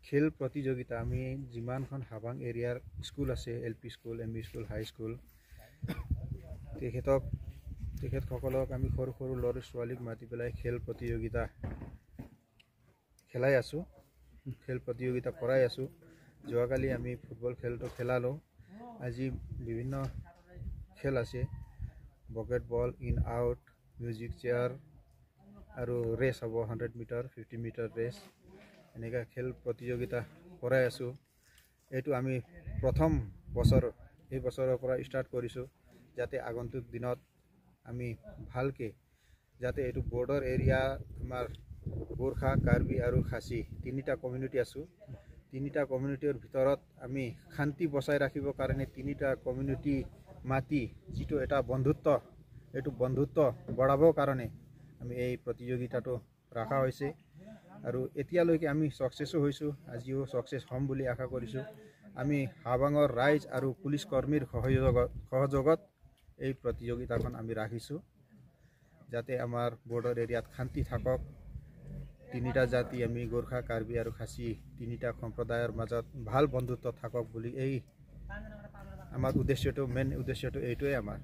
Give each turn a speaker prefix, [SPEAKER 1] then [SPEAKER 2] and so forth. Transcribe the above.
[SPEAKER 1] খেল প্ৰতিযোগিতা আমি যিমানখন হাবাং এৰিয়াৰ স্কুল আছে, LP school, ME school, high school, তেখেতসকলক আমি সৰু সৰু ল'ৰা ছোৱালীক মাতি পেলাই খেল প্ৰতিযোগিতা খেলাই আছোঁ, খেল প্ৰতিযোগিতা কৰাই আছোঁ। যোৱাকালি আমি ফুটবল খেলটো খেলালোঁ। আজি বিভিন্ন খেল আছে, bucket ball, in out, music chair আৰু ৰেচ হ'ব, 100 মিটাৰ, 50 মিটাৰ ৰেচ, এনেকুৱা খেল প্ৰতিযোগিতা কৰাই আছোঁ। এইটো আমি প্ৰথম বছৰ, এই বছৰৰ পৰা ষ্টাৰ্ট কৰিছোঁ, যাতে আগন্তুক দিনত আমি ভালকৈ, যাতে এইটো বৰ্ডাৰ এৰিয়া, আমাৰ গোৰ্খা, কাৰ্বি আৰু খাচী তিনিটা কমিউনিটি আছোঁ। তিনিটা কমিউনিটিৰ ভিতৰত আমি শান্তি বচাই ৰাখিবৰ কাৰণে তিনিটা কমিউনিটি মাতি যিটো এটা বন্ধুত্ব, এইটো বন্ধুত্ব বঢ়াবৰ কাৰণে আমি এই প্ৰতিযোগিতাটো ৰখা হৈছে। আৰু এতিয়ালৈকে আমি ছাকচেছো হৈছোঁ, আজিও ছাকচেছ হ'ম বুলি আশা কৰিছোঁ। আমি হাবাঙৰ ৰাইজ আৰু পুলিচ কৰ্মীৰ সহযোগত এই প্ৰতিযোগিতাখন আমি ৰাখিছোঁ, যাতে আমাৰ বৰ্ডাৰ এৰিয়াত শান্তি থাকক। তিনিটা জাতি আমি গোৰ্খা, কাৰ্বি আৰু খাচী তিনিটা সম্প্ৰদায়ৰ মাজত ভাল বন্ধুত্ব থাকক বুলি এই আমাৰ উদ্দেশ্যটো, মেইন উদ্দেশ্যটো এইটোৱে আমাৰ।